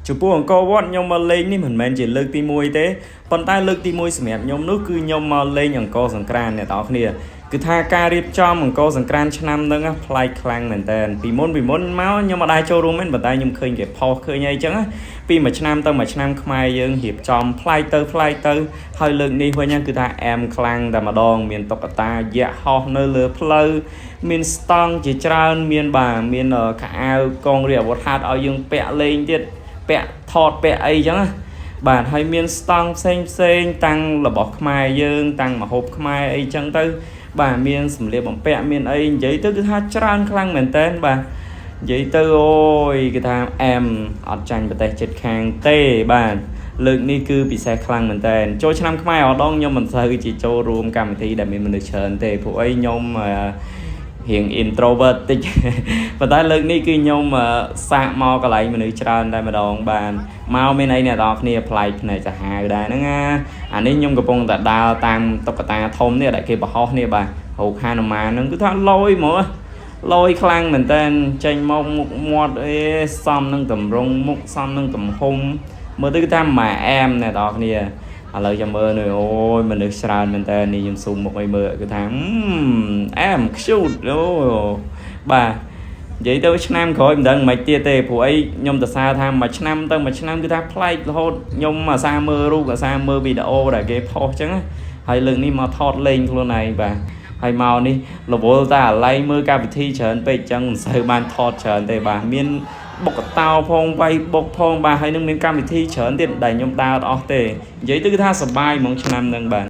ចំពោះអង្គរវត្តខ្ញុំមកលេងនេះមិនមែនជាលើកទី1ទេប៉ុន្តែលើកទី1សម្រាប់ខ្ញុំនោះគឺខ្ញុំមកលេងអង្គរសង្ក្រាន្តអ្នកទាំងអស់គ្នាគឺថាការរៀបចំអង្គរសង្ក្រាន្តឆ្នាំហ្នឹងណាប្លែកខ្លាំងមែនតើពីមុនពីមុនមកខ្ញុំអត់ដែរចូលរួមទេប៉ុន្តែខ្ញុំឃើញគេផុសឃើញអីចឹងណាពីមួយឆ្នាំទៅមួយឆ្នាំខ្មែរយើងរៀបចំប្លែកទៅប្លែកទៅហើយលើកនេះវិញណាគឺថាអែមខ្លាំងតែម្ដងមានតុក្កតាយក្សហោះនៅលើផ្លូវមានស្តង់ជាច្រើនមានបាទមានខោអាវកងរាជអាវុធហត្ថឲ្យយើងពាក់លេងទៀត ពាក់ថតពាក់អីចឹងណាបាទហើយមានស្តង់ផ្សេងផ្សេងតាំងរបស់ខ្មែរយើងតាំងម្ហូបខ្មែរអីចឹងទៅបាទមានសម្លៀកបំពាក់មានអីនិយាយទៅគឺថាច្រើនខ្លាំងមែនតើបាទនិយាយទៅអូយគឺថាអែមអត់ចាញ់ប្រទេសជិតខាងទេបាទលើកនេះគឺពិសេសខ្លាំងមែនតើចូលឆ្នាំខ្មែរអដងខ្ញុំមិនសូវជាចូលរួមកម្មវិធីដែលមានមនុស្សច្រើនទេព្រោះអីខ្ញុំអឺ រៀង introvert តិច ប៉ុន្តែលើកនេះគឺខ្ញុំសាកមកកន្លែងមនុស្សច្រើនតែម្ដងបានមកមានអីអ្នកនរគ្នាប្លែកភ្នែកសាហាវដែរហ្នឹងណាអានេះខ្ញុំកំពុងតែដើរតាមតុក្កតាធំនេះដែលគេបង្ហោះនេះបាទរូបហានុមានហ្នឹងគឺថាលយហ្មងលយខ្លាំងមែនតើចេញមកមុខមាត់អេសំនឹងតម្រង់មុខសំនឹងទំហំមើលទៅគឺថាម៉ែអែមអ្នកនរគ្នាឥឡូវចាំមើលនេះអូយមនុស្សច្រើនមែនតើនេះខ្ញុំស៊ូមមុខឲ្យមើលគឺថាអែម cute អូបាទនិយាយទៅឆ្នាំក្រោយមិនដឹងមិនទៀតទេព្រោះអីខ្ញុំទៅសារថាមួយឆ្នាំទៅមួយឆ្នាំគឺថាប្លែករហូតខ្ញុំអាសាមើលរូបអាសាមើលវីដេអូដែលគេផុសអញ្ចឹងហើយលើកនេះមកថតលេងខ្លួនឯងបាទហើយមកនេះរវល់តែអាឡែងមើលកម្មវិធីច្រើនពេកអញ្ចឹងមិនសូវបានថតច្រើនទេបាទមានបុកកតោផងវាយបុកផងបាទហើយនឹងមានកម្មវិធីច្រើនទៀតដែលខ្ញុំដើរអត់អស់ទេនិយាយទៅគឺថាសប្បាយហ្មងឆ្នាំហ្នឹងបាទ។